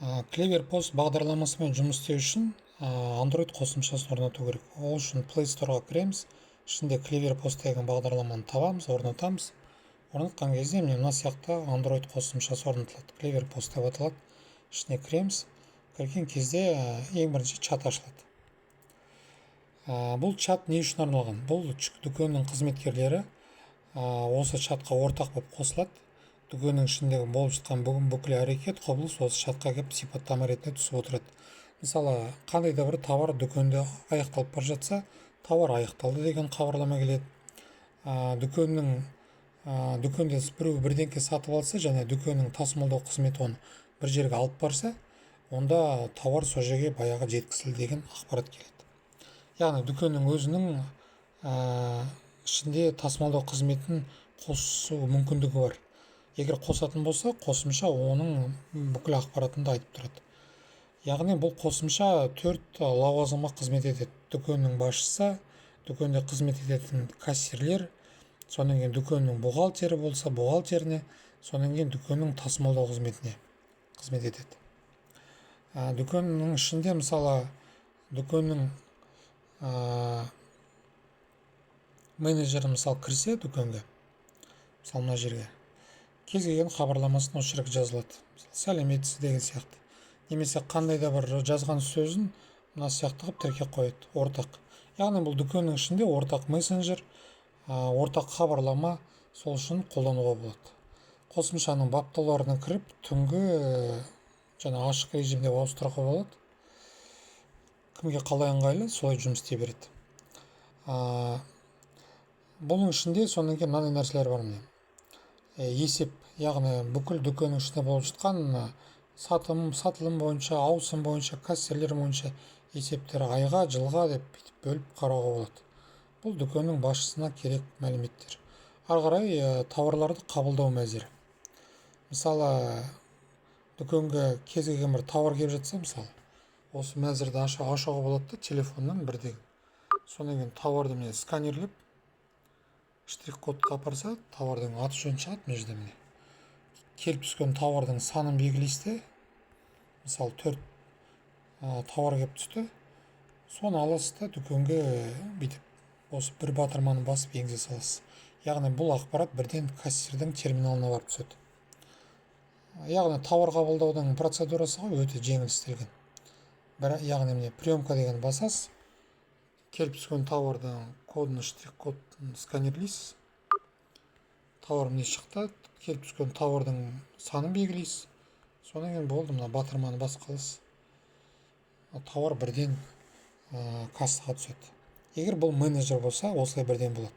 Clever Post бағдарламасымен жұмыс істеу үшін Android қосымшасын орнату керек. Ол үшін Play Store'ға кіреміз, ішінде Clever Post деген бағдарламаны табамыз, орнатамыз. Орнатқан кезде міне мына сияқты Android қосымшасы орнатылады. Clever Post деп аталады. Ішіне кіреміз. Кірген кезде ең бірінші чат ашылады. Бұл чат не үшін арналған? Бұл дүкеннің қызметкерлері осы чатқа ортақ болып қосылады. Дүкеннің ішіндегі болып жатқан бүгін бүкіл әрекет, құбылыс осы чатқа келіп, сипаттама ретінде түсіп отырады. Мысалы, қандай да бір товар дүкенде аяқталып бара жатса, товар аяқталды деген хабарлама келеді. Дүкенде біреу бірдеңке сатып алса және дүкеннің тасымалдау қызметі оны бір жерге алып барса, онда товар сол жерге баяғы жеткізілді деген ақпарат келеді. Яғни дүкеннің өзінің ішінде тасымалдау қызметін қосу мүмкіндігі бар. Егер қосатын болса, қосымша оның бүкіл ақпаратын да айтып тұрады. Яғни бұл қосымша төрт лауазымға қызмет етеді: дүкеннің басшысы, дүкенде қызмет ететін кассирлер, содан кейін дүкеннің бухгалтері болса, бухгалтеріне, содан кейін дүкеннің тасымалдау қызметіне қызмет етеді. Дүкеннің ішінде, мысалы, дүкеннің менеджері, мысалы, кірсе дүкенге, мысалы, мына жерге кез келген хабарламасын осы жерге жазылады. Мысалы, «Сәлеметсіз» деген сияқты немесе қандай да бір жазған сөзін мына сияқты қылып тіркеп қояды ортақ. Яғни бұл дүкеннің ішінде ортақ мессенджер, ортақ хабарлама, сол үшін қолдануға болады. Қосымшаның баптауларына кіріп, түнгі және ашық режимде ауыстыруға болады. Кімге қалай ыңғайлы, солай жұмыс істей береді. Бұның ішінде содан кейін мынандай нәрселер бар, міне, есеп, яғни бүкіл дүкеннің ішінде болып жатқан сатылым бойынша, ауысым бойынша, кассирлер бойынша есептер айға, жылға деп бүйтіп бөліп қарауға болады. Бұл дүкеннің басшысына керек мәліметтер. Ары қарай тауарларды қабылдау мәзірі. Мысалы, дүкенге кез келген бір тауар келіп жатса, мысалы, осы мәзірді ашуға болады да телефоннан бірден. Содан кейін тауарды, міне, сканерлеп, штрих кодқа апарса, тауардың аты жөні шығады. Мына жерде, міне, келіп түскен тауардың санын белгілейсіз де, мысалы, төрт тауар келіп түсті, соны аласыз да, дүкенге бүйтіп осы бір батырманы басып енгізе саласыз. Яғни бұл ақпарат бірден кассирдің терминалына барып түседі. Яғни тауар қабылдаудың процедурасы ғой өте жеңіл істелген. Бір, яғни, міне, «Приемка» деген басасыз, келіп түскен тауардың кодын, штрих кодын сканерлейсіз, тауар, міне, шықты. Келіп түскен тауардың санын белгілейсіз. Содан кейін болды, мына батырманы басып қаласыз, тауар бірден кассаға түседі. Егер бұл менеджер болса, осылай бірден болады.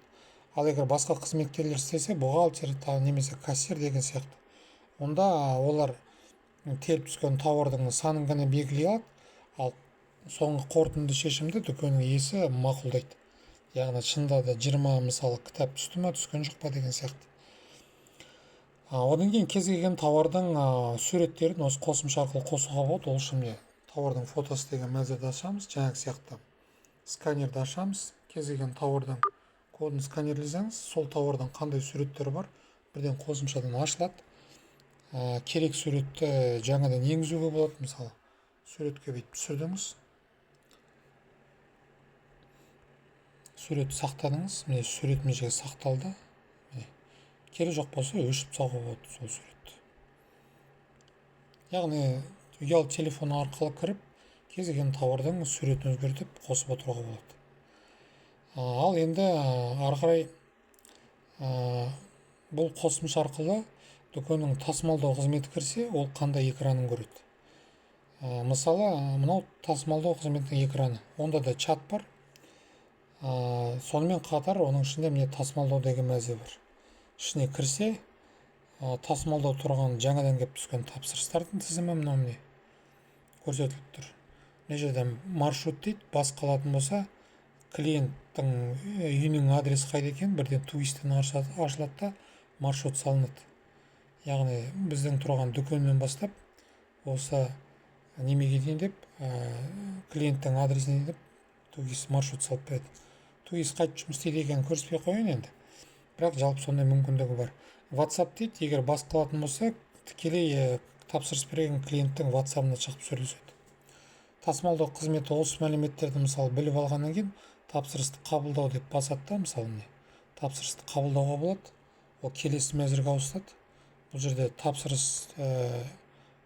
Ал егер басқа қызметкерлер істесе, бухгалтер немесе кассир деген сияқты, онда олар келіп түскен тауардың санын ғана белгілей алады, ал соңғы қорытынды шешімді дүкеннің иесі мақұлдайды. Яғни шынында да 20, мысалы, кітап түсті ма, түскен жоқ па деген сияқты. Одан кейін кез келген тауардың суреттерін осы қосымша арқылы қосуға болады. Ол үшін, міне, «Тауардың фотосы» деген мәзірді ашамыз, жаңағы сияқты сканерді ашамыз. Кез келген тауардың кодын сканерлесеңіз, сол тауардың қандай суреттері бар, бірден қосымшадан ашылады. Керек суретті жаңадан енгізуге болады. Мысалы, суретке бүйтіп түсірдіңіз, суретті сақтадыңыз, міне, сурет мына жерге сақталды. Міне, керек жоқ болса, өшіріп тастауға болады сол суретті. Яғни ұялы телефон арқылы кіріп, кез келген тауардың суретін өзгертіп, қосып отыруға болады. Ал енді ары қарай бұл қосымша арқылы дүкеннің тасымалдау қызметі кірсе, ол қандай экранын көреді? Мысалы, мынау тасымалдау қызметінің экраны. Онда да чат бар. Сонымен қатар оның ішінде, міне, «Тасымалдау» деген мәзір бар. Ішіне кірсе, тасымалдау тұрған жаңадан келіп түскен тапсырыстардың тізімі мынау, міне, көрсетіліп тұр. Мына жерде «Маршрут» дейді. Басып қалатын болса, клиенттің үйінің адресі қайда екен, бірден 2ГИС-тен ашылады да, маршрут салынады. Яғни біздің тұрған дүкеннен бастап осы немеге дейін деп, клиенттің адресіне дейін деп 2ГИС маршрут салып береді. 2ГИС қайтып жұмыс істейді екенін көрсетпей ақ қояйын енді, бірақ жалпы сондай мүмкіндігі бар. WhatsApp дейді. Егер басып қалатын болса, тікелей Тапсырыс берген клиенттің WhatsApp-ына шығып сөйлеседі. Тасымалдау қызметі осы мәліметтерді, мысалы, біліп алғаннан кейін, тапсырысты қабылдау деп басады да, мысалы, міне, тапсырысты қабылдауға болады. Ол келесі мәзірге ауысады. Бұл жерде тапсырыс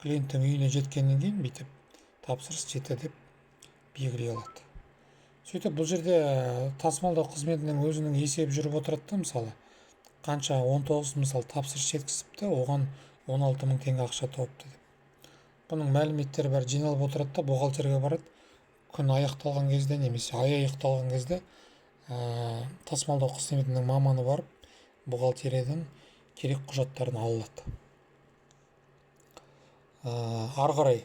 клиенттің үйіне жеткеннен кейін, бүйтіп тапсырыс жетті деп белгілей алады. Сөйтіп, бұл жерде тасымалдау қызметінің өзінің есебі жүріп отырады да. Мысалы, қанша, 19, мысалы, тапсырыс жеткізіпті, оған 16 мың теңге ақша тауыпты деп. Бұның мәліметтері бәрі жиналып отырады да, бухгалтерге барады. Күн аяқталған кезде немесе ай аяқталған кезде тасымалдау қызметінің маманы барып, бухгалтериядан керек құжаттарын ала алады. Ары қарай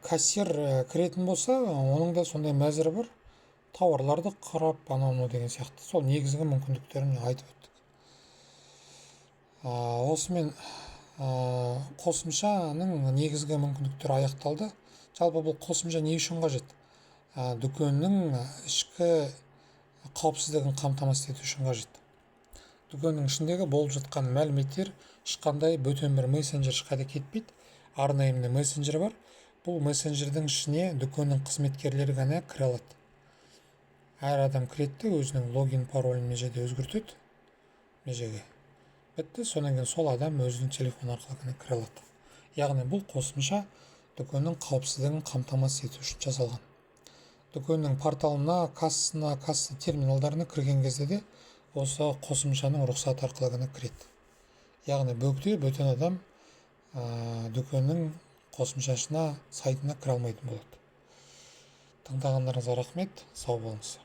кассир кіретін болса, оның да сондай мәзірі бар, тауарларды қарап, анау мынау деген сияқты. Сол негізгі мүмкіндіктерін айтып өттік. Осымен қосымшаның негізгі мүмкіндіктері аяқталды. Жалпы, бұл қосымша не үшін қажет? Дүкеннің ішкі қауіпсіздігін қамтамасыз ету үшін қажет. Дүкеннің ішіндегі болып жатқан мәліметтер ешқандай бөтен бір мессенджер, ешқайда кетпейді. Арнайы, міне, мессенджер бар. Бұл мессенджердің ішіне дүкеннің қызметкерлері ғана кіре алады. Әр адам кіреді де, өзінің логин, паролін мына жерде өзгертеді, мына жерге, бітті. Содан кейін сол адам өзінің телефоны арқылы ғана кіре алады. Яғни бұл қосымша дүкеннің қауіпсіздігін қамтамасыз ету үшін жасалған. Дүкеннің порталына, кассасына, касса терминалдарына кірген кезде де осы қосымшаның рұқсаты арқылы ғана кіреді. Яғни бөгде, бөтен адам дүкеннің қосымшасына, сайтына кіре алмайтын болады. Тыңдағандарыңызға рахмет, сау болыңыз.